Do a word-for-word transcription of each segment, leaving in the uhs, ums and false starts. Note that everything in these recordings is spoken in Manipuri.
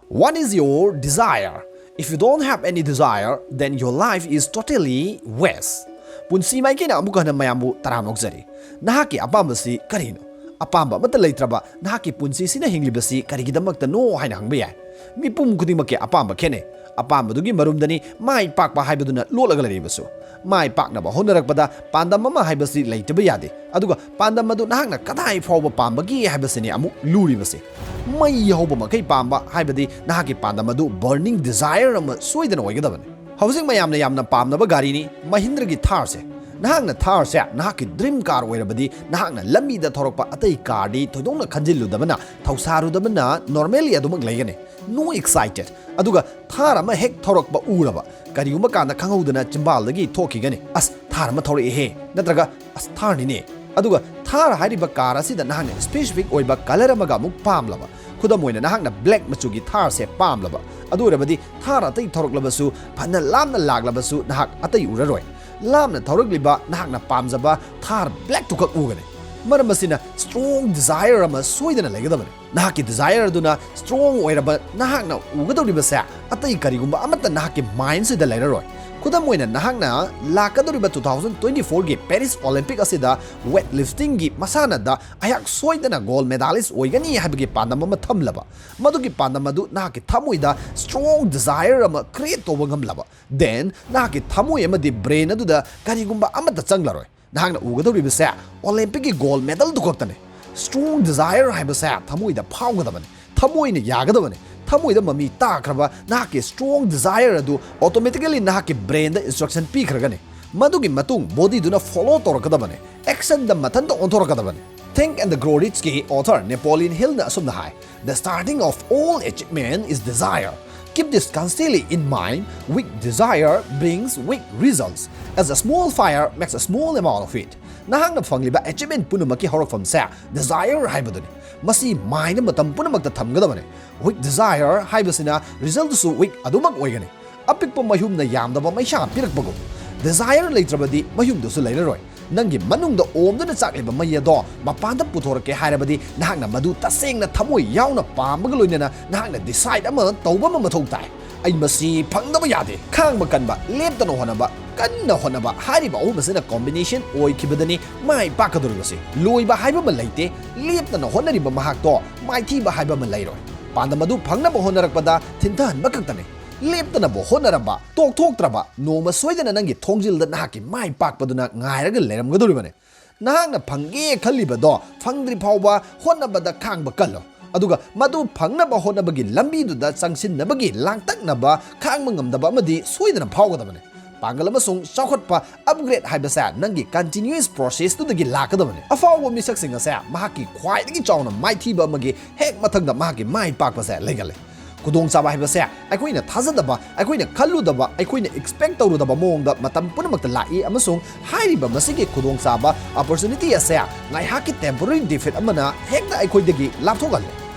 What is your desire? If you don't have any desire, then your life is totally waste. ꯄꯨꯟꯁꯤ ꯃꯥꯏꯀꯩꯅ ꯑꯃꯨꯛ ꯍꯟꯅ ꯃꯌꯥꯝꯕꯨ ꯇꯔꯥꯝꯅ ꯑꯣꯛꯆꯔꯤ꯫ ꯅꯍꯥꯛꯀꯤ ꯑꯄꯥꯝꯕꯁꯤ ꯀꯔꯤꯅꯣ? ꯑꯄꯥꯝꯕ ꯑꯃꯠꯇ ꯂꯩꯇ꯭ꯔꯕ ꯅꯍꯥꯛꯀꯤ ꯄꯨꯟꯁꯤꯁꯤꯅ ꯍꯤꯡꯂꯤꯕꯁꯤ ꯀꯔꯤꯒꯤꯗꯃꯛꯇꯅꯣ ꯍꯥꯏꯅ ꯍꯪꯕ ꯌꯥꯏ꯫ ꯃꯤꯄꯨꯝ ꯈꯨꯗꯤꯡꯃꯛꯀꯤ ꯑꯄꯥꯝꯕ ꯈꯦꯠꯅꯩ꯫ ꯑꯄꯥꯝꯕꯗꯨꯒꯤ ꯃꯔꯨꯝꯗꯅꯤ ꯃꯥꯏ ꯄꯥꯛꯄ ꯍꯥꯏꯕꯗꯨꯅ ꯂꯣꯠꯂꯒ ꯂꯩꯔꯤꯕꯁꯨ꯫ ꯃꯥꯏ ꯄꯥꯛꯅꯕ ꯍꯣꯠꯅꯔꯛꯄꯗ ꯄꯥꯟꯗꯝ ꯑꯃ ꯍꯥꯏꯕꯁꯤ ꯂꯩꯇꯕ ꯌꯥꯗꯦ꯫ ꯑꯗꯨꯒ ꯄꯥꯟꯗꯝ ꯑꯗꯨ ꯅꯍꯥꯛꯅ ꯀꯗꯥꯏ ꯐꯥꯎꯕ ꯄꯥꯝꯕꯒꯦ ꯍꯥꯏꯕꯁꯤꯅꯤ ꯑꯃꯨꯛ ꯂꯨꯔꯤꯕꯁꯤ꯫ ꯃꯩ ꯍꯧꯕ ꯃꯈꯩ ꯄꯥꯝꯕ ꯍꯥꯏꯕꯗꯤ ꯅꯍꯥꯛꯀꯤ ꯄꯥꯟꯗꯝ ꯑꯗꯨ burning desire ꯑꯃ ꯁꯣꯏꯗꯅ ꯑꯣꯏꯒꯗꯕꯅꯤ꯫ ꯍꯧꯖꯤꯛ ꯃꯌꯥꯝꯅ ꯌꯥꯝꯅ ꯄꯥꯝꯅꯕ ꯒꯥꯔꯤꯅꯤ ꯃꯍꯤꯟꯗ꯭ꯔꯒꯤ ꯊꯥꯔꯁꯦ꯫ ꯅꯍꯥꯛꯅ ꯊꯥꯔꯁꯦ ꯅꯍꯥꯛꯀꯤ dream car ꯑꯣꯏꯔꯕꯗꯤ ꯅꯍꯥꯛꯅ ꯂꯝꯕꯤꯗ ꯊꯧꯔꯛꯄ ꯑꯇꯩ carꯗꯤ ꯊꯣꯏꯗꯣꯛꯅ ꯈꯟꯖꯤꯜꯂꯨꯗꯕꯅ, ꯊꯧꯁꯥꯔꯨꯗꯕꯅ normally ꯑꯗꯨꯃꯛ ꯂꯩꯒꯅꯤ꯫ No excited꯫ ꯑꯗꯨꯒ ꯊꯥꯔ ꯑꯃ ꯍꯦꯛ ꯊꯧꯔꯛꯄ ꯎꯔꯕ, ꯀꯔꯤꯒꯨꯝꯕ ꯀꯥꯟꯗ ꯈꯪꯍꯧꯗꯅ ꯆꯤꯝꯕꯥꯜꯗꯒꯤ ꯊꯣꯛꯈꯤꯒꯅꯤ, "ꯑꯁ, ꯊꯥꯔ ꯑꯃ ꯊꯧꯔꯛꯑꯦꯍꯦ", ꯅꯠꯇ꯭ꯔꯒ "ꯑꯁ, ꯊꯥꯔꯅꯤꯅꯦ"꯫ ꯑꯗꯨꯒ ꯊꯥꯔ ꯍꯥꯏꯔꯤꯕ car ꯑꯁꯤꯗ ꯅꯍꯥꯛꯅ specific ꯑꯣꯏꯕ color ꯑꯃꯒ ꯑꯃꯨꯛ ꯄꯥꯝꯂꯕ, ꯈꯨꯗꯝ ꯑꯣꯏꯅ ꯅꯍꯥꯛꯅ black ꯃꯆꯨꯒꯤ ꯊꯥꯔꯁꯦ ꯄꯥꯝꯂꯕ, ꯑꯗꯨ ꯑꯣꯏꯔꯕꯗꯤ ꯊꯥꯔ ꯑꯇꯩ ꯊꯧꯔꯛꯂꯕꯁꯨ, ꯐꯅ ꯂꯥꯞꯅ ꯂꯥꯛꯂꯕꯁꯨ ꯅꯍꯥꯛ ꯑꯇꯩ ꯎꯔꯔꯣꯏ꯫ ꯂꯥꯞꯅ ꯊꯧꯔꯛꯂꯤꯕ ꯅꯍꯥꯛꯅ ꯄꯥꯝꯖꯕ ꯊꯥꯔ blackꯇꯨꯈꯛ ꯎꯒꯅꯤ꯫ ꯃꯔꯝ ꯑꯁꯤꯅ strong desire ꯑꯃ ꯁꯣꯏꯗꯅ ꯂꯩꯒꯗꯕꯅꯤ꯫ ꯅꯍꯥꯛꯀꯤ desire ꯑꯗꯨꯅ strong ꯑꯣꯏꯔꯕ ꯅꯍꯥꯛꯅ ꯎꯒꯗꯧꯔꯤꯕꯁꯦ ꯑꯇꯩ ꯀꯔꯤꯒꯨꯝꯕ ꯑꯃꯠꯇ ꯅꯍꯥꯛꯀꯤ mindꯁꯤꯗ ꯂꯩꯔꯔꯣꯏ꯫ ꯈꯨꯗꯝ ꯑꯣꯏꯅ ꯅꯍꯥꯛꯅ ꯂꯥꯛꯀꯗꯧꯔꯤꯕ two thousand twenty fourꯒꯤ Paris Olympic ꯑꯁꯤꯗ weightliftingꯒꯤ ꯃꯁꯥꯟꯅꯗ ꯑꯩꯍꯥꯛ ꯁꯣꯏꯗꯅ gold medalist ꯑꯣꯏꯒꯅꯤ ꯍꯥꯏꯕꯒꯤ ꯄꯥꯟꯗꯝ ꯑꯃ ꯊꯝꯂꯕ, ꯃꯗꯨꯒꯤ ꯄꯥꯟꯗꯝ ꯑꯗꯨ ꯅꯍꯥꯛꯀꯤ ꯊꯃꯣꯏꯗ strong desire ꯑꯃ create ꯇꯧꯕ ꯉꯝꯂꯕ, then ꯅꯍꯥꯛꯀꯤ ꯊꯃꯣꯏ ꯑꯃꯗꯤ brain ꯑꯗꯨꯗ ꯀꯔꯤꯒꯨꯝꯕ ꯑꯃꯠꯇ ꯆꯪꯂꯔꯣꯏ꯫ ꯅꯍꯥꯛꯅ ꯎꯒꯗꯧꯔꯤꯕꯁꯦ Olympicꯀꯤ gold medalꯗꯨ ꯈꯛꯇꯅꯤ꯫ Strong desire ꯍꯥꯏꯕꯁꯦ ꯊꯃꯣꯏꯗ ꯐꯥꯎꯒꯗꯕꯅꯤ, ꯊꯃꯣꯏꯅ ꯌꯥꯒꯗꯕꯅꯤ꯫ ꯊꯃꯣꯏꯗ ꯃꯃꯤ ꯇꯥꯈ꯭ꯔꯕ ꯅꯍꯥꯛꯀꯤ strong desire ꯑꯗꯨ automatically ꯅꯍꯥꯛꯀꯤ brainꯗ instruction ꯄꯤꯈ꯭ꯔꯒꯅꯤ꯫ ꯃꯗꯨꯒꯤ ꯃꯇꯨꯡ bodyꯗꯨꯅ follow ꯇꯧꯔꯛꯀꯗꯕꯅꯤ, actionꯗ ꯃꯊꯟꯇ ꯑꯣꯟꯊꯣꯔꯛꯀꯗꯕꯅꯤ꯫ Think and Grow Richꯀꯤ author Napoleon Hillꯅ ꯑꯁꯨꯝꯅ ꯍꯥꯏ, "The starting of all achievement is desire. Keep this constantly in mind, weak desire brings weak results, as a small fire makes a small amount of heat." ꯅꯍꯥꯛꯅ ꯐꯪꯂꯤꯕ achievement ꯄꯨꯝꯅꯃꯛꯀꯤ ꯍꯧꯔꯛꯐꯝꯁꯦ desire ꯍꯥꯏꯕꯗꯨꯅꯤ꯫ ꯃꯁꯤ mindꯗ ꯃꯇꯝ ꯄꯨꯝꯅꯃꯛꯇ ꯊꯝꯒꯗꯕꯅꯤ꯫ Weak desire ꯍꯥꯏꯕꯁꯤꯅ resultꯇꯨꯁꯨ weak ꯑꯗꯨꯃꯛ ꯑꯣꯏꯒꯅꯤ꯫ ꯑꯄꯤꯛꯄ ꯃꯩꯍꯨꯝꯅ ꯌꯥꯝꯗꯕ ꯃꯩꯁꯥ ꯄꯤꯔꯛꯄꯒꯨꯝ, desire ꯂꯩꯇ꯭ꯔꯕꯗꯤ ꯃꯩꯍꯨꯝꯗꯨꯁꯨ ꯂꯩꯔꯔꯣꯏ꯫ ꯅꯪꯒꯤ ꯃꯅꯨꯡꯗ ꯑꯣꯝꯗꯨꯅ ꯆꯥꯛꯂꯤꯕ ꯃꯩ ꯑꯗꯣ ꯃꯄꯥꯟꯗ ꯄꯨꯊꯣꯔꯛꯀꯦ ꯍꯥꯏꯔꯕꯗꯤ, ꯅꯍꯥꯛꯅ ꯃꯗꯨ ꯇꯁꯦꯡꯅ ꯊꯃꯣꯏ ꯌꯥꯎꯅ ꯄꯥꯝꯕꯒ ꯂꯣꯏꯅꯅ ꯅꯍꯥꯛꯅ decide ꯑꯃ ꯇꯧꯕ ꯑꯃ ꯃꯊꯧ ꯇꯥꯏ꯫ "ꯑꯩ ꯃꯁꯤ ꯐꯪꯗꯕ ꯌꯥꯗꯦ"꯫ ꯈꯥꯡꯕ ꯀꯟꯕ, ꯂꯦꯞꯇꯅ ꯍꯣꯠꯅꯕ, ꯀꯟꯅ ꯍꯣꯠꯅꯕ ꯍꯥꯏꯔꯤꯕ ꯑꯍꯨꯝ ꯑꯁꯤꯅ combination ꯑꯣꯏꯈꯤꯕꯗꯅꯤ ꯃꯥꯏ ꯄꯥꯛꯀꯗꯧꯔꯤꯕꯁꯤ꯫ ꯂꯣꯏꯕ ꯍꯥꯏꯕ ꯑꯃ ꯂꯩꯇꯦ꯫ ꯂꯦꯞꯇꯅ ꯍꯣꯠꯅꯔꯤꯕ ꯃꯍꯥꯛꯇꯣ ꯃꯥꯏꯊꯤꯕ ꯍꯥꯏꯕ ꯑꯃ ꯂꯩꯔꯣꯏ꯫ ꯄꯥꯟꯗꯝ ꯑꯗꯨ ꯐꯪꯅꯕ ꯍꯣꯠꯅꯔꯛꯄꯗ ꯊꯤꯟꯊꯍꯟꯕ ꯈꯛꯇꯅꯤ꯫ ꯂꯦꯞꯇꯅꯕ ꯍꯣꯠꯅꯔꯝꯕ, ꯇꯣꯛꯊꯣꯛꯇ꯭ꯔꯕ, ꯅꯣꯡꯃ ꯁꯣꯏꯗꯅ ꯅꯪꯒꯤ ꯊꯣꯡꯖꯤꯜꯗ ꯅꯍꯥꯛꯀꯤ ꯃꯥꯏ ꯄꯥꯛꯄꯗꯨꯅ ꯉꯥꯏꯔꯒ ꯂꯩꯔꯝꯒꯗꯧꯔꯤꯕꯅꯤ꯫ ꯅꯍꯥꯛꯅ ꯐꯪꯒꯦ ꯈꯜꯂꯤꯕꯗꯣ ꯐꯪꯗ꯭ꯔꯤ ꯐꯥꯎꯕ ꯍꯣꯠꯅꯕꯗ ꯈꯥꯡꯕ ꯀꯜꯂꯨ꯫ ꯑꯗꯨꯒ ꯃꯗꯨ ꯐꯪꯅꯕ ꯍꯣꯠꯅꯕꯒꯤ ꯂꯝꯕꯤꯗꯨꯗ ꯆꯪꯁꯤꯟꯅꯕꯒꯤ ꯂꯥꯡꯇꯛꯅꯕ, ꯈꯥꯡꯕ ꯉꯝꯗꯕ ꯑꯃꯗꯤ ꯁꯣꯏꯗꯅ ꯐꯥꯎꯒꯗꯕꯅꯤ꯫ ꯄꯥꯡꯒꯜ ꯑꯃꯁꯨꯡ ꯆꯥꯎꯈꯠꯄ, upgrade ꯍꯥꯏꯕꯁꯦ ꯅꯪꯒꯤ continuous processꯇꯨꯗꯒꯤ ꯂꯥꯛꯀꯗꯕꯅꯤ꯫ ꯑꯐꯥꯎꯕ ꯃꯤꯁꯛꯁꯤꯡ ꯑꯁꯦ ꯃꯍꯥꯛꯀꯤ ꯈ꯭ꯋꯥꯏꯗꯒꯤ ꯆꯥꯎꯅ ꯃꯥꯏꯊꯤꯕ ꯑꯃꯒꯤ ꯍꯦꯛ ꯃꯊꯪꯗ ꯃꯍꯥꯛꯀꯤ ꯃꯥꯏ ꯄꯥꯛꯄꯁꯦ ꯂꯩꯒꯜꯂꯤ꯫ ꯈꯨꯗꯣꯡꯆꯥꯕ ꯍꯥꯏꯕꯁꯦ ꯑꯩꯈꯣꯏꯅ ꯊꯥꯖꯗꯕ, ꯑꯩꯈꯣꯏꯅ ꯈꯜꯂꯨꯗꯕ, ꯑꯩꯈꯣꯏꯅ expect ꯇꯧꯔꯨꯗꯕ ꯃꯑꯣꯡꯗ ꯃꯇꯝ ꯄꯨꯝꯅꯃꯛꯇ ꯂꯥꯛꯏ, ꯑꯃꯁꯨꯡ ꯍꯥꯏꯔꯤꯕ ꯃꯁꯤꯒꯤ ꯈꯨꯗꯣꯡꯆꯥꯕ, opportunity ꯑꯁꯦ ꯉꯥꯏꯍꯥꯛꯀꯤ temporary defeat ꯑꯃꯅ ꯍꯦꯛꯇ ꯑꯩꯈꯣꯏꯗꯒꯤ ꯂꯥꯞꯊꯣꯛꯍꯜꯂꯤ꯫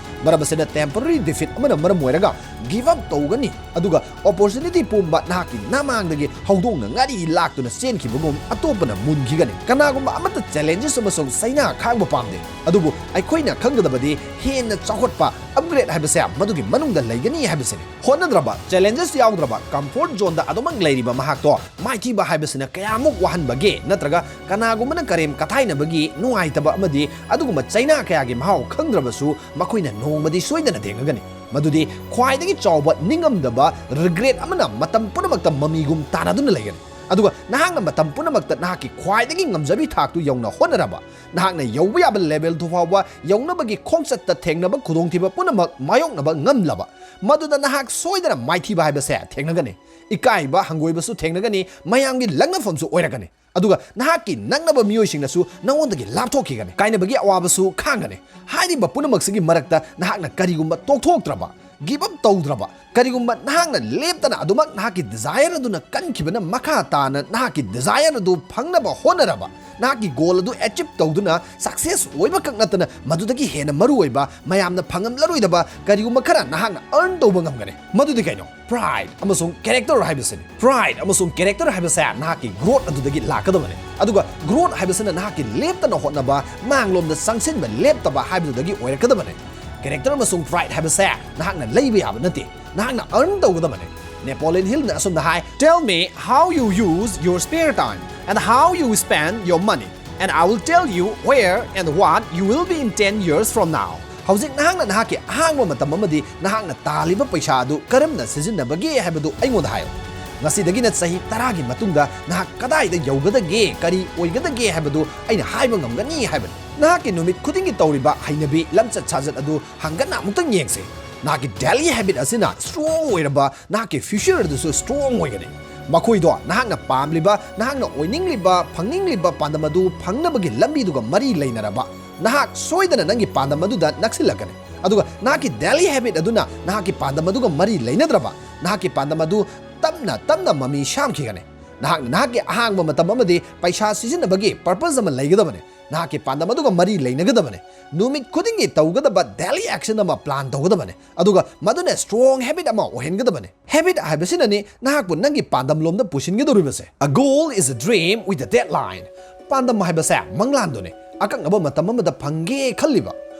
ꯃꯔꯝ ꯑꯁꯤꯅ, temporary defeat ꯑꯃꯅ ꯃꯔꯝ ꯑꯣꯏꯔꯒ give up ꯇꯧꯒꯅꯤ, ꯑꯗꯨꯒ opportunity ꯄꯨꯝꯕ ꯅꯍꯥꯛꯀꯤ ꯅꯃꯥꯡꯗꯒꯤ ꯍꯧꯗꯣꯡꯅ ꯉꯥꯔꯤ ꯂꯥꯛꯇꯨꯅ ꯆꯦꯟꯈꯤꯕꯒꯨꯝ ꯑꯇꯣꯞꯄꯅ ꯃꯨꯟꯈꯤꯒꯅꯤ꯫ ꯀꯅꯥꯒꯨꯝꯕ ꯑꯃꯠꯇ challenges ꯑꯃꯁꯨꯡ ꯆꯩꯅꯥ ꯈꯥꯡꯕ ꯄꯥꯝꯗꯦ, ꯑꯗꯨꯕꯨ ꯑꯩꯈꯣꯏꯅ ꯈꯪꯒꯗꯕꯗꯤ ꯍꯦꯟꯅ ꯆꯥꯎꯈꯠꯄ, upgrade ꯍꯥꯏꯕꯁꯦ ꯃꯗꯨꯒꯤ ꯃꯅꯨꯡꯗ ꯂꯩꯒꯅꯤ ꯍꯥꯏꯕꯁꯤꯅꯤ꯫ ꯍꯣꯠꯅꯗ꯭ꯔꯕ, challenges ꯌꯥꯎꯗ꯭ꯔꯕ, comfort zoneꯗ ꯑꯗꯨꯃꯛ ꯂꯩꯔꯤꯕ ꯃꯍꯥꯛꯇꯣ ꯃꯥꯏꯊꯤꯕ ꯍꯥꯏꯕꯁꯤꯅ ꯀꯌꯥꯃꯨꯛ ꯋꯥꯍꯟꯕꯒꯦ, ꯅꯠꯇ꯭ꯔꯒ ꯀꯅꯥꯒꯨꯝꯕꯅ ꯀꯔꯦꯝ ꯀꯊꯥꯏꯅꯕꯒꯤ ꯅꯨꯡꯉꯥꯏꯇꯕ ꯑꯃꯗꯤ ꯑꯗꯨꯒꯨꯝꯕ ꯆꯩꯅꯥ ꯀꯌꯥꯒꯤ ꯃꯍꯥꯎ ꯈꯪꯗ꯭ꯔꯕꯁꯨ, ꯃꯈꯣꯏꯅ ꯅꯣꯡꯃꯗꯤ ꯁꯣꯏꯗꯅ ꯊꯦꯡꯅꯒꯅꯤ꯫ ꯃꯗꯨꯗꯤ ꯈ꯭ꯋꯥꯏꯗꯒꯤ ꯆꯥꯎꯕ ꯅꯤꯡꯉꯝꯗꯕ regret ꯑꯃꯅ ꯃꯇꯝ ꯄꯨꯝꯅꯃꯛꯇ ꯃꯃꯤꯒꯨꯝ ꯇꯥꯟꯅꯗꯨꯅ ꯂꯩꯒꯅꯤ꯫ ꯑꯗꯨꯒ ꯅꯍꯥꯛꯅ ꯃꯇꯝ ꯄꯨꯝꯅꯃꯛꯇ ꯅꯍꯥꯛꯀꯤ ꯈ꯭ꯋꯥꯏꯗꯒꯤ ꯉꯝꯖꯕꯤ ꯊꯥꯛꯇꯨ ꯌꯧꯅ ꯍꯣꯠꯅꯔꯕ, ꯅꯍꯥꯛꯅ ꯌꯧꯕ ꯌꯥꯕ levelꯗꯨ ꯐꯥꯎꯕ ꯌꯧꯅꯕꯒꯤ ꯈꯣꯡꯆꯠꯇ ꯊꯦꯡꯅꯕ ꯈꯨꯗꯣꯡꯊꯤꯕ ꯄꯨꯝꯅꯃꯛ ꯃꯥꯌꯣꯛꯅꯕ ꯉꯝꯂꯕ, ꯃꯗꯨꯗ ꯅꯍꯥꯛ ꯁꯣꯏꯗꯅ ꯃꯥꯏꯊꯤꯕ ꯍꯥꯏꯕꯁꯦ ꯊꯦꯡꯅꯒꯅꯤ꯫ ꯏꯀꯥꯏꯕ, ꯍꯪꯒꯣꯏꯕꯁꯨ ꯊꯦꯡꯅꯒꯅꯤ, ꯃꯌꯥꯝꯒꯤ ꯂꯛꯅꯐꯝꯁꯨ ꯑꯣꯏꯔꯛꯀꯅꯤ꯫ ꯑꯗꯨꯒ ꯅꯍꯥꯛꯀꯤ ꯅꯛꯅꯕ ꯃꯤꯑꯣꯏꯁꯤꯡꯅꯁꯨ ꯅꯉꯣꯟꯗꯒꯤ ꯂꯥꯞꯊꯣꯛꯈꯤꯒꯅꯤ꯫ ꯀꯥꯏꯅꯕꯒꯤ ꯑꯋꯥꯕꯁꯨ ꯈꯥꯡꯒꯅꯤ꯫ ꯍꯥꯏꯔꯤꯕ ꯄꯨꯝꯅꯃꯛꯁꯤꯒꯤ ꯃꯔꯛꯇ ꯅꯍꯥꯛꯅ ꯀꯔꯤꯒꯨꯝꯕ ꯇꯣꯛꯊꯣꯛꯇ꯭ꯔꯕ, ꯒꯤꯞ ꯑꯞ ꯇꯧꯗ꯭ꯔꯕ, ꯀꯔꯤꯒꯨꯝꯕ ꯅꯍꯥꯛꯅ ꯂꯦꯞꯇꯅ ꯑꯗꯨꯃꯛ ꯅꯍꯥꯛꯀꯤ ꯗꯤꯖꯥꯏꯌꯔ ꯑꯗꯨꯅ ꯀꯟꯈꯤꯕꯅ ꯃꯈꯥ ꯇꯥꯅ ꯅꯍꯥꯛꯀꯤ ꯗꯤꯖꯥꯏꯌꯔ ꯑꯗꯨ ꯐꯪꯅꯕ ꯍꯣꯠꯅꯔꯕ, ꯅꯍꯥꯛꯀꯤ ꯒꯣꯜ ꯑꯗꯨ ꯑꯦꯆꯤꯞ ꯇꯧꯗꯨꯅ ꯁꯛꯁꯦꯁ ꯑꯣꯏꯕꯈꯛ ꯅꯠꯇꯅ ꯃꯗꯨꯗꯒꯤ ꯍꯦꯟꯅ ꯃꯔꯨꯑꯣꯏꯕ ꯃꯌꯥꯝꯅ ꯐꯪꯉꯝꯂꯔꯣꯏꯗꯕ ꯀꯔꯤꯒꯨꯝꯕ ꯈꯔ ꯅꯍꯥꯛꯅ ꯑꯔꯟ ꯇꯧꯕ ꯉꯝꯒꯅꯤ꯫ ꯃꯗꯨꯗꯤ ꯀꯩꯅꯣ? ꯄ꯭ꯔꯥꯏꯗ ꯑꯃꯁꯨꯡ ꯀꯦꯔꯦꯛꯇꯔ ꯍꯥꯏꯕꯁꯤꯅꯤ꯫ ꯄ꯭ꯔꯥꯏꯗ ꯑꯃꯁꯨꯡ ꯀꯦꯔꯦꯛꯇꯔ ꯍꯥꯏꯕꯁꯦ ꯅꯍꯥꯛꯀꯤ ꯒ꯭ꯔꯣꯠ ꯑꯗꯨꯗꯒꯤ ꯂꯥꯛꯀꯗꯕꯅꯤ, ꯑꯗꯨꯒ ꯒ꯭ꯔꯣꯠ ꯍꯥꯏꯕꯁꯤꯅ ꯅꯍꯥꯛꯀꯤ ꯂꯦꯞꯇꯅ ꯍꯣꯠꯅꯕ, ꯃꯥꯡꯂꯣꯝꯗ ꯆꯪꯁꯤꯟꯕ ꯂꯦꯞꯇꯕ ꯍꯥꯏꯕꯗꯨꯗꯒꯤ ꯑꯣꯏꯔꯛꯀꯗꯕꯅꯤ꯫ ꯀꯦꯔꯦꯛꯇꯔ ꯑꯃꯁꯨꯡ ꯄ꯭ꯔꯥꯏꯗ ꯍꯥꯏꯕꯁꯦ ꯅꯍꯥꯛꯅ ꯂꯩꯕ ꯌꯥꯕ ꯅꯠꯇꯦ, ꯅꯍꯥꯛꯅ ꯑꯔꯟ ꯇꯧꯒꯗꯕꯅꯤ꯫ ꯅꯦꯄꯣꯂꯤꯌꯟ ꯍꯤꯜꯅ ꯑꯁꯨꯝꯅ ꯍꯥꯏ, "Tell me how you use your spare time and how you spend your money, and I will tell you where and what you will be in ten years from now." ꯍꯧꯖꯤꯛ ꯅꯍꯥꯛꯅ ꯅꯍꯥꯛꯀꯤ ꯑꯍꯥꯡꯕ ꯃꯇꯝ ꯑꯃꯗꯤ ꯅꯍꯥꯛꯅ ꯇꯥꯜꯂꯤꯕ ꯄꯩꯁꯥ ꯑꯗꯨ ꯀꯔꯝꯅ ꯁꯤꯖꯤꯟꯅꯕꯒꯦ ꯍꯥꯏꯕꯗꯨ ꯑꯩꯉꯣꯟꯗ ꯍꯥꯏꯌꯨ꯫ ꯉꯁꯤꯗꯒꯤꯅ ꯆꯍꯤ ꯇꯔꯥꯒꯤ ꯃꯇꯨꯡꯗ ꯅꯍꯥꯛ ꯀꯗꯥꯏꯗ ꯌꯧꯒꯗꯒꯦ, ꯀꯔꯤ ꯑꯣꯏꯒꯗꯒꯦ ꯍꯥꯏꯕꯗꯨ ꯑꯩꯅ ꯍꯥꯏꯕ ꯉꯝꯒꯅꯤ ꯍꯥꯏꯕꯅꯤ꯫ ꯅꯍꯥꯛꯀꯤ ꯅꯨꯃꯤꯠ ꯈꯨꯗꯤꯡꯒꯤ ꯇꯧꯔꯤꯕ ꯍꯩꯅꯕꯤ, ꯂꯝꯆꯠ ꯁꯥꯖꯠ ꯑꯗꯨ ꯍꯪꯒꯠꯅ ꯑꯃꯨꯛꯇꯪ ꯌꯦꯡꯁꯤ꯫ ꯅꯍꯥꯛꯀꯤ ꯗꯦꯂꯤ ꯍꯦꯕꯤꯠ ꯑꯁꯤꯅ ꯁ꯭ꯇ꯭ꯔꯣꯡ ꯑꯣꯏꯔꯕ ꯅꯍꯥꯛꯀꯤ ꯐ꯭ꯌꯨꯆꯔ ꯑꯗꯨꯁꯨ ꯁ꯭ꯇ꯭ꯔꯣꯡ ꯑꯣꯏꯒꯅꯤ꯫ ꯃꯈꯣꯏꯗꯣ ꯅꯍꯥꯛꯅ ꯄꯥꯝꯂꯤꯕ, ꯅꯍꯥꯛꯅ ꯑꯣꯏꯅꯤꯡꯂꯤꯕ, ꯐꯪꯅꯤꯡꯂꯤꯕ ꯄꯥꯟꯗꯝ ꯑꯗꯨ ꯐꯪꯅꯕꯒꯤ ꯂꯝꯕꯤꯗꯨꯒ ꯃꯔꯤ ꯂꯩꯅꯔꯕ, ꯅꯍꯥꯛ ꯁꯣꯏꯗꯅ ꯅꯪꯒꯤ ꯄꯥꯟꯗꯝ ꯑꯗꯨꯗ ꯅꯛꯁꯤꯜꯂꯛꯀꯅꯤ꯫ ꯑꯗꯨꯒ ꯅꯍꯥꯛꯀꯤ ꯗꯦꯂꯤ ꯍꯦꯕꯤꯠ ꯑꯗꯨꯅ ꯅꯍꯥꯛꯀꯤ ꯄꯥꯟꯗꯝ ꯑꯗꯨꯒ ꯃꯔꯤ ꯂꯩꯅꯗ꯭ꯔꯕ, ꯅꯍꯥꯛꯀꯤ ꯄꯥꯟꯗꯝ ꯑꯗꯨ ꯇꯞꯅ ꯇꯞꯅ ꯃꯃꯤ ꯁꯥꯝꯈꯤꯒꯅꯤ꯫ ꯅꯍꯥꯛꯅ ꯅꯍꯥꯛꯀꯤ ꯑꯍꯥꯡꯕ ꯃꯇꯝ ꯑꯃꯗꯤ ꯄꯩꯁꯥ ꯁꯤꯖꯤꯟꯅꯕꯒꯤ ꯄꯔꯄꯁ ꯑꯃ ꯂꯩꯒꯗꯕꯅꯤ꯫ ꯅꯍꯥꯛꯀꯤ ꯄꯥꯟꯗꯝ ꯑꯗꯨꯒ ꯃꯔꯤ ꯂꯩꯅꯒꯗꯕꯅꯤ꯫ ꯅꯨꯃꯤꯠ ꯈꯨꯗꯤꯡꯒꯤ ꯇꯧꯒꯗꯕ ꯗꯦꯂꯤ ꯑꯦꯛꯁꯟ ꯑꯃ ꯄ꯭ꯂꯥꯟ ꯇꯧꯒꯗꯕꯅꯤ, ꯑꯗꯨꯒ ꯃꯗꯨꯅ ꯁ꯭ꯇ꯭ꯔꯣꯡ ꯍꯦꯕꯤꯠ ꯑꯃ ꯑꯣꯏꯍꯟꯒꯗꯕꯅꯤ꯫ ꯍꯦꯕꯤꯠ ꯍꯥꯏꯕꯁꯤꯅꯅꯤ ꯅꯍꯥꯛꯄꯨ ꯅꯪꯒꯤ ꯄꯥꯟꯗꯝꯂꯣꯝꯗ ꯄꯨꯁꯤꯟꯒꯗꯧꯔꯤꯕꯁꯦ꯫ A goal is a dream with a deadline. ꯄꯥꯟꯗꯝ ꯍꯥꯏꯕꯁꯦ ꯃꯪꯂꯥꯟꯗꯨꯅꯤ, ꯑꯀꯛꯅꯕ ꯃꯇꯝ ꯑꯃꯗ ꯐꯪꯒꯦ ꯈꯜꯂꯤꯕ꯫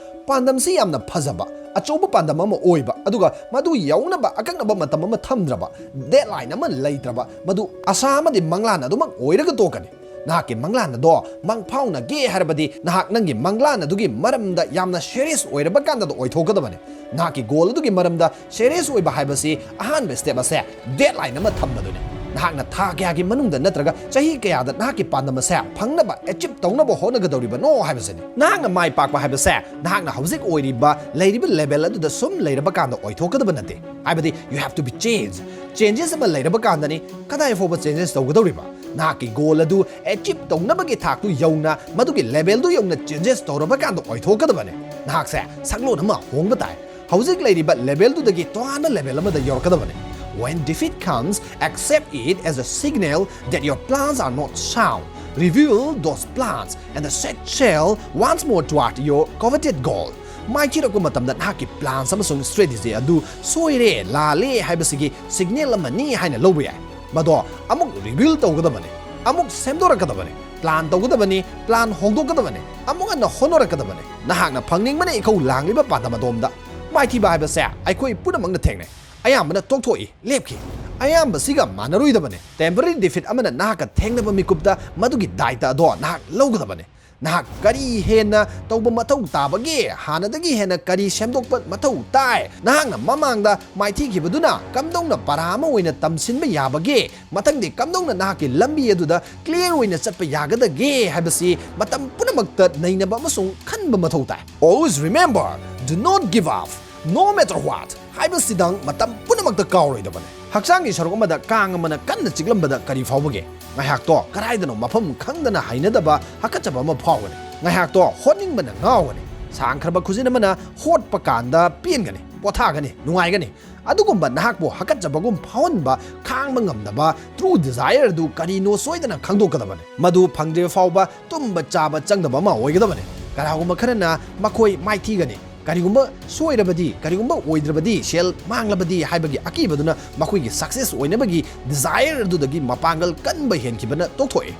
ꯄꯥꯟꯗꯝꯁꯤ ꯌꯥꯝꯅ ꯐꯖꯕ, ꯑꯆꯧꯕ ꯄꯥꯟꯗꯝ ꯑꯃ ꯑꯣꯏꯕ, ꯑꯗꯨꯒ ꯃꯗꯨ ꯌꯧꯅꯕ ꯑꯀꯛꯅꯕ ꯃꯇꯝ ꯑꯃ ꯊꯝꯗ꯭ꯔꯕ, ꯗꯦꯗꯂꯥꯏꯟ ꯑꯃ ꯂꯩꯇ꯭ꯔꯕ, ꯃꯗꯨ ꯑꯁꯥ ꯑꯃꯗꯤ ꯃꯪꯂꯥꯟ ꯑꯗꯨꯃꯛ ꯑꯣꯏꯔꯒ ꯇꯣꯛꯀꯅꯤ꯫ ꯅꯍꯥꯛꯀꯤ ꯃꯪꯂꯥꯟ ꯑꯗꯣ ꯃꯪ ꯐꯥꯎꯅꯒꯦ ꯍꯥꯏꯔꯕꯗꯤ ꯅꯍꯥꯛ ꯅꯪꯒꯤ ꯃꯪꯂꯥꯟ ꯑꯗꯨꯒꯤ ꯃꯔꯝꯗ ꯌꯥꯝꯅ ꯁꯦꯔꯤꯌꯁ ꯑꯣꯏꯔꯕ ꯀꯥꯟꯗ ꯑꯣꯏꯊꯣꯛꯀꯗꯕꯅꯤ꯫ ꯅꯍꯥꯛꯀꯤ ꯒꯣꯜ ꯑꯗꯨꯒꯤ ꯃꯔꯝꯗ ꯁꯦꯔꯤꯌꯁ ꯑꯣꯏꯕ ꯍꯥꯏꯕꯁꯤ ꯑꯍꯥꯟꯕ ꯁ꯭ꯇꯦꯞ ꯑꯁꯦ ꯗꯦꯗꯂꯥꯏꯟ ꯑꯃ ꯊꯝꯕꯗꯨꯅꯤ꯫ ꯅꯍꯥꯛꯅ ꯊꯥ ꯀꯌꯥꯒꯤ ꯃꯅꯨꯡꯗ ꯅꯠꯇ꯭ꯔꯒ ꯆꯍꯤ ꯀꯌꯥꯗ ꯅꯍꯥꯛꯀꯤ ꯄꯥꯟꯗꯝ ꯑꯁꯦ ꯐꯪꯅꯕ ꯑꯦꯆꯤꯞ ꯇꯧꯅꯕ ꯍꯣꯠꯅꯒꯗꯧꯔꯤꯕꯅꯣ ꯍꯥꯏꯕꯁꯤꯅꯤ꯫ ꯅꯍꯥꯛꯅ ꯃꯥꯏ ꯄꯥꯛꯄ ꯍꯥꯏꯕꯁꯦ ꯅꯍꯥꯛꯅ ꯍꯧꯖꯤꯛ ꯑꯣꯏꯔꯤꯕ, ꯂꯩꯔꯤꯕ ꯂꯦꯚꯦꯜ ꯑꯗꯨꯗ ꯁꯨꯝ ꯂꯩꯔꯕ ꯀꯥꯟꯗ ꯑꯣꯏꯊꯣꯛꯀꯗꯕ ꯅꯠꯇꯦ꯫ ꯍꯥꯏꯕꯗꯤ, you have to be change. Changes ꯑꯃ ꯂꯩꯔꯕ ꯀꯥꯟꯗꯅꯤ ꯀꯗꯥꯏ ꯐꯥꯎꯕ ꯆꯦꯟꯖꯦꯁ ꯇꯧꯒꯗꯧꯔꯤꯕ꯫ ꯅꯍꯥꯛꯀꯤ ꯒꯣꯜ ꯑꯗꯨ ꯑꯦꯆꯤꯞ ꯇꯧꯅꯕꯒꯤ ꯊꯥꯛꯇꯨ ꯌꯧꯅ, ꯃꯗꯨꯒꯤ ꯂꯦꯚꯦꯜꯗꯨ ꯌꯧꯅ ꯆꯦꯟꯖꯦꯁ ꯇꯧꯔꯕ ꯀꯥꯟꯗ ꯑꯣꯏꯊꯣꯛꯀꯗꯕꯅꯤ꯫ ꯅꯍꯥꯛꯁꯦ ꯁꯛꯂꯣꯟ ꯑꯃ ꯍꯣꯡꯕ ꯇꯥꯏ꯫ ꯍꯧꯖꯤꯛ ꯂꯩꯔꯤꯕ levelꯗꯨꯗꯒꯤ ꯇꯣꯉꯥꯟꯕ level ꯑꯃꯗ ꯌꯧꯔꯛꯀꯗꯕꯅꯤ꯫ When defeat comes, accept it as a signal that your plans are not sound. Review those plans and set sail once more toward your coveted goal. ꯃꯥꯏꯊꯤꯔꯛꯄ ꯃꯇꯝꯗ ꯅꯍꯥꯛꯀꯤ plans ꯑꯃꯁꯨꯡ strategy ꯑꯗꯨ ꯁꯣꯏꯔꯦ, ꯂꯥꯜꯂꯦ ꯍꯥꯏꯕꯁꯤꯒꯤ signal ꯑꯃꯅꯤ ꯍꯥꯏꯅ ꯂꯧꯕ ꯌꯥꯏ꯫ ꯃꯗꯣ ꯑꯃꯨꯛ review ꯇꯧꯒꯗꯕꯅꯤ, ꯑꯃꯨꯛ ꯁꯦꯝꯗꯣꯔꯛꯀꯗꯕꯅꯤ, plan ꯇꯧꯒꯗꯕꯅꯤ, plan ꯍꯣꯡꯗꯣꯛꯀꯗꯕꯅꯤ, ꯑꯃꯨꯛ ꯍꯟꯅ ꯍꯣꯠꯅꯔꯛꯀꯗꯕꯅꯤ꯫ ꯅꯍꯥꯛꯅ ꯐꯪꯅꯤꯡꯕꯅ ꯏꯈꯧ ꯂꯥꯡꯂꯤꯕ ꯄꯥꯟꯗꯝ ꯑꯗꯣꯝꯗ ꯃꯥꯏꯊꯤꯕ ꯍꯥꯏꯕꯁꯦ ꯑꯩꯈꯣꯏ ꯄꯨꯝꯅꯃꯛꯅ ꯊꯦꯡꯅꯩ꯫ ꯑꯌꯥꯝꯕꯅ ꯇꯣꯛꯊꯣꯛꯏ, ꯂꯦꯞꯈꯤ꯫ ꯑꯌꯥꯝꯕꯁꯤꯒ ꯃꯥꯟꯅꯔꯣꯏꯗꯕꯅꯤ꯫ Temporary defeat ꯑꯃꯅ ꯅꯍꯥꯛꯀ ꯊꯦꯡꯅꯕ ꯃꯤꯀꯨꯞꯇ ꯃꯗꯨꯒꯤ ꯗꯥꯏꯇ ꯑꯗꯣ ꯅꯍꯥꯛ ꯂꯧꯒꯗꯕꯅꯤ꯫ ꯅꯍꯥꯛ ꯀꯔꯤ ꯍꯦꯟꯅ ꯇꯧꯕ ꯃꯊꯧ ꯇꯥꯕꯒꯦ? ꯍꯥꯟꯅꯗꯒꯤ ꯍꯦꯟꯅ ꯀꯔꯤ ꯁꯦꯝꯗꯣꯛꯄ ꯃꯊꯧ ꯇꯥꯏ? ꯅꯍꯥꯛꯅ ꯃꯃꯥꯡꯗ ꯃꯥꯏꯊꯤꯈꯤꯕꯗꯨꯅ ꯀꯝꯗꯧꯅ ꯄꯔꯥ ꯑꯃ ꯑꯣꯏꯅ ꯇꯝꯁꯤꯟꯕ ꯌꯥꯕꯒꯦ? ꯃꯊꯪꯗꯤ ꯀꯝꯗꯧꯅ ꯅꯍꯥꯛꯀꯤ ꯂꯝꯕꯤ ꯑꯗꯨꯗ clear ꯑꯣꯏꯅ ꯆꯠꯄ ꯌꯥꯒꯗꯒꯦ ꯍꯥꯏꯕꯁꯤ ꯃꯇꯝ ꯄꯨꯝꯅꯃꯛꯇ ꯅꯩꯅꯕ ꯑꯃꯁꯨꯡ ꯈꯟꯕ ꯃꯊꯧ ꯇꯥꯏ꯫ Always remember, do not give up, no matter what. ꯍꯥꯏꯕꯁꯤꯗꯪ ꯃꯇꯝ ꯄꯨꯝꯅꯃꯛꯇ ꯀꯥꯎꯔꯣꯏꯗꯕꯅꯤ꯫ ꯍꯛꯆꯥꯡꯒꯤ ꯁꯔꯨꯛ ꯑꯃꯗ ꯀꯥꯡ ꯑꯃꯅ ꯀꯟꯅ ꯆꯤꯛꯂꯝꯕꯗ ꯀꯔꯤ ꯐꯥꯎꯕꯒꯦ? ꯉꯥꯏꯍꯥꯛꯇꯣ ꯀꯗꯥꯏꯗꯅꯣ ꯃꯐꯝ ꯈꯪꯗꯅ ꯍꯩꯅꯗꯕ ꯍꯥꯀꯠꯆꯕ ꯑꯃ ꯐꯥꯎꯒꯅꯤ꯫ ꯉꯥꯏꯍꯥꯛꯇꯣ ꯍꯣꯠꯅꯤꯡꯕꯅ ꯉꯥꯎꯒꯅꯤ꯫ ꯁꯥꯡꯈ꯭ꯔꯕ ꯈꯨꯖꯤꯟ ꯑꯃꯅ ꯍꯣꯠꯄ ꯀꯥꯟꯗ ꯄꯦꯟꯒꯅꯤ, ꯄꯣꯊꯥꯒꯅꯤ, ꯅꯨꯡꯉꯥꯏꯒꯅꯤ꯫ ꯑꯗꯨꯒꯨꯝꯕ ꯅꯍꯥꯛꯄꯨ ꯍꯥꯀꯠꯆꯕꯒꯨꯝ ꯐꯥꯎꯍꯟꯕ, ꯈꯥꯡꯕ ꯉꯝꯗꯕ true desire ꯑꯗꯨ ꯀꯔꯤꯅꯣ ꯁꯣꯏꯗꯅ ꯈꯪꯗꯣꯛꯀꯗꯕꯅꯤ꯫ ꯃꯗꯨ ꯐꯪꯗ꯭ꯔꯤꯕ ꯐꯥꯎꯕ ꯇꯨꯝꯕ ꯆꯥꯕ ꯆꯪꯗꯕ ꯑꯃ ꯑꯣꯏꯒꯗꯕꯅꯤ꯫ ꯀꯅꯥꯒꯨꯝꯕ ꯈꯔꯅ ꯃꯈꯣꯏ ꯃꯥꯏꯊꯤꯒꯅꯤ꯫ ꯀꯔꯤꯒꯨꯝꯕ ꯁꯣꯏꯔꯕꯗꯤ, ꯀꯔꯤꯒꯨꯝꯕ ꯑꯣꯏꯗ꯭ꯔꯕꯗꯤ, ꯁꯦꯜ ꯃꯥꯡꯂꯕꯗꯤ ꯍꯥꯏꯕꯒꯤ ꯑꯀꯤꯕꯗꯨꯅ ꯃꯈꯣꯏꯒꯤ success ꯑꯣꯏꯅꯕꯒꯤ desire ꯑꯗꯨꯗꯒꯤ ꯃꯄꯥꯡꯒꯜ ꯀꯟꯕ ꯍꯦꯟꯈꯤꯕꯅ ꯇꯣꯛꯊꯣꯛꯏ꯫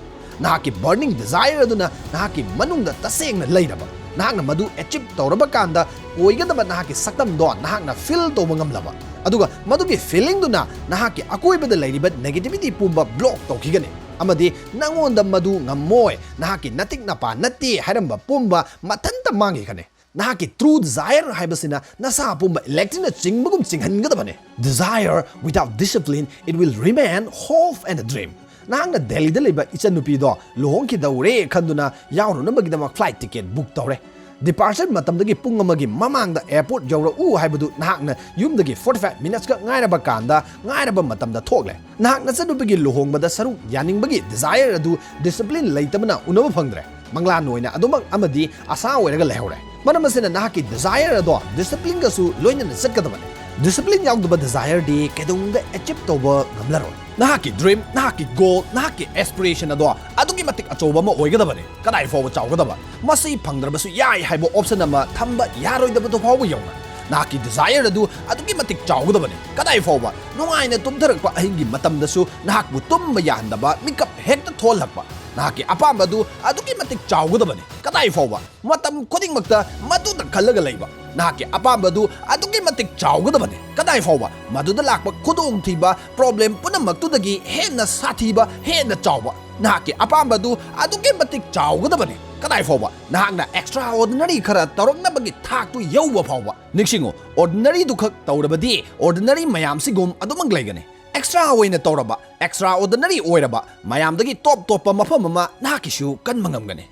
ꯅꯍꯥꯛꯀꯤ burning desire ꯑꯗꯨꯅ ꯅꯍꯥꯛꯀꯤ ꯃꯅꯨꯡꯗ ꯇꯁꯦꯡꯅ ꯂꯩꯔꯕ, ꯅꯍꯥꯛꯅ ꯃꯗꯨ achieve ꯇꯧꯔꯕ ꯀꯥꯟꯗ ꯑꯣꯏꯒꯗꯕ ꯅꯍꯥꯛꯀꯤ ꯁꯛꯇꯝꯗꯣ ꯅꯍꯥꯛꯅ feel ꯇꯧꯕ ꯉꯝꯂꯕ, ꯑꯗꯨꯒ ꯃꯗꯨꯒꯤ feelingꯗꯨꯅ ꯅꯍꯥꯛꯀꯤ ꯑꯀꯣꯏꯕꯗ ꯂꯩꯔꯤꯕ negativity ꯄꯨꯝꯕ block ꯇꯧꯈꯤꯒꯅꯤ, ꯑꯃꯗꯤ ꯅꯉꯣꯟꯗ ꯃꯗꯨ ꯉꯝꯃꯣꯏ, ꯅꯍꯥꯛꯀꯤ ꯅꯇꯤꯛ ꯅꯄꯥ ꯅꯠꯇꯦ ꯍꯥꯏꯔꯝꯕ ꯄꯨꯝꯕ ꯃꯊꯟꯇ ꯃꯥꯡꯈꯤꯒꯅꯤ꯫ ꯅꯍꯥꯛꯀꯤ true desire ꯍꯥꯏꯕꯁꯤꯅ ꯅꯁꯥ ꯄꯨꯝꯕ electricꯅ ꯆꯤꯡꯕꯒꯨꯝ ꯆꯤꯡꯍꯟꯒꯗꯕꯅꯤ꯫ Desire without discipline, it will remain hope and a dream. ꯅꯍꯥꯛꯅ ꯗꯦꯜꯂꯤꯗ ꯂꯩꯕ ꯏꯆꯟꯅꯨꯄꯤꯗꯣ ꯂꯨꯍꯣꯡꯈꯤꯗꯧꯔꯦ ꯈꯟꯗꯨꯅ ꯌꯥꯎꯔꯨꯅꯕꯒꯤꯗꯃꯛ flight ticket book ꯇꯧꯔꯦ꯫ Departure ꯃꯇꯝꯗꯒꯤ ꯄꯨꯡ ꯑꯃꯒꯤ ꯃꯃꯥꯡꯗ airport ꯌꯧꯔꯛꯎ ꯍꯥꯏꯕꯗꯨ ꯅꯍꯥꯛꯅ ꯌꯨꯝꯗꯒꯤ forty five minutesꯈꯛ ꯉꯥꯏꯔꯕ ꯀꯥꯟꯗ ꯉꯥꯏꯔꯕ ꯃꯇꯝꯗ ꯊꯣꯛꯂꯦ꯫ ꯅꯍꯥꯛ ꯅꯆꯟꯅꯨꯄꯤꯒꯤ ꯂꯨꯍꯣꯡꯕꯗ ꯁꯔꯨꯛ ꯌꯥꯅꯤꯡꯕꯒꯤ desire ꯑꯗꯨ discipline ꯂꯩꯇꯕꯅ ꯎꯅꯕ ꯐꯪꯗ꯭ꯔꯦ꯫ ꯃꯪꯂꯥꯟ ꯑꯣꯏꯅ ꯑꯗꯨꯃꯛ ꯑꯃꯗꯤ ꯑꯁꯥ ꯑꯣꯏꯔꯒ ꯂꯩꯍꯧꯔꯦ꯫ ꯃꯔꯝ ꯑꯁꯤꯅ ꯅꯍꯥꯛꯀꯤ desire ꯑꯗꯣ discipline ꯒꯁꯨ ꯂꯣꯏꯅꯅ ꯆꯠꯀꯗꯕꯅꯤ꯫ Discipline ꯌꯥꯎꯗꯕ desire ꯗꯤ ꯀꯩꯗꯧꯅꯨꯡꯗ achieve ꯇꯧꯕ ꯉꯝꯂꯔꯣꯏ꯫ ꯅꯍꯥꯛꯀꯤ dream, ꯅꯍꯥꯛꯀꯤ goal, ꯅꯍꯥꯛꯀꯤ aspiration ꯑꯗꯣ ꯑꯗꯨꯛꯀꯤ ꯃꯇꯤꯛ ꯑꯆꯧꯕ ꯑꯃ ꯑꯣꯏꯒꯗꯕꯅꯤ꯫ ꯀꯗꯥꯏ ꯐꯥꯎꯕ ꯆꯥꯎꯒꯗꯕ? ꯃꯁꯤ ꯐꯪꯗ꯭ꯔꯕꯁꯨ ꯌꯥꯏ ꯍꯥꯏꯕ option ꯑꯃ ꯊꯝꯕ ꯌꯥꯔꯣꯏꯗꯕꯗꯨ ꯐꯥꯎꯕ ꯌꯧꯅ꯫ ꯅꯍꯥꯛꯀꯤ desire ꯑꯗꯨ ꯑꯗꯨꯛꯀꯤ ꯃꯇꯤꯛ ꯆꯥꯎꯒꯗꯕꯅꯤ꯫ ꯀꯗꯥꯏ ꯐꯥꯎꯕ? ꯅꯨꯡꯉꯥꯏꯅ ꯇꯨꯝꯊꯔꯛꯄ ꯑꯍꯤꯡꯒꯤ ꯃꯇꯝꯗꯁꯨ ꯅꯍꯥꯛꯄꯨ ꯇꯨꯝꯕ ꯌꯥꯍꯟꯗꯕ ꯃꯤꯀꯞ ꯍꯦꯛꯇ ꯊꯣꯛꯍꯜꯂꯛꯄ꯫ ꯅꯍꯥꯛꯀꯤ ꯑꯄꯥꯝꯕ ꯑꯗꯨ ꯑꯗꯨꯛꯀꯤ ꯃꯇꯤꯛ ꯆꯥꯎꯒꯗꯕꯅꯤ꯫ ꯀꯗꯥꯏ ꯐꯥꯎꯕ? ꯃꯇꯝ ꯈꯨꯗꯤꯡꯃꯛꯇ ꯃꯗꯨꯗ ꯈꯜꯂꯒ ꯂꯩꯕ꯫ ꯅꯍꯥꯛꯀꯤ ꯑꯄꯥꯝꯕ ꯑꯗꯨ ꯑꯗꯨꯛꯀꯤ ꯃꯇꯤꯛ ꯆꯥꯎꯒꯗꯕꯅꯤ꯫ ꯀꯗꯥꯏ ꯐꯥꯎꯕ? ꯃꯗꯨꯗ ꯂꯥꯛꯄ ꯈꯨꯗꯣꯡꯊꯤꯕ, problem ꯄꯨꯝꯅꯃꯛꯇꯨꯗꯒꯤ ꯍꯦꯟꯅ ꯁꯥꯊꯤꯕ, ꯍꯦꯟꯅ ꯆꯥꯎꯕ꯫ ꯅꯍꯥꯛꯀꯤ ꯑꯄꯥꯝꯕ ꯑꯗꯨ ꯑꯗꯨꯛꯀꯤ ꯃꯇꯤꯛ ꯆꯥꯎꯒꯗꯕꯅꯤ꯫ ꯀꯗꯥꯏ ꯐꯥꯎꯕ? ꯅꯍꯥꯛꯅ extraordinary ꯈꯔ ꯇꯧꯔꯛꯅꯕꯒꯤ ꯊꯥꯛꯇꯨ ꯌꯧꯕ ꯐꯥꯎꯕ꯫ ꯅꯤꯡꯁꯤꯡꯉꯨ, ordinary ꯗꯨꯈꯛ ꯇꯧꯔꯕꯗꯤ ordinary ꯃꯌꯥꯝꯁꯤꯒꯨꯝ ꯑꯗꯨꯃꯛ ꯂꯩꯒꯅꯤ꯫ Extra ꯑꯣꯏꯅ ꯇꯧꯔꯕ, extraordinary ꯑꯣꯏꯔꯕ, ꯃꯌꯥꯝꯗꯒꯤ top ꯇꯣꯞꯄ ꯃꯐꯝ ꯑꯃ ꯅꯍꯥꯛꯀꯤꯁꯨ ꯀꯟꯕ ꯉꯝꯒꯅꯤ꯫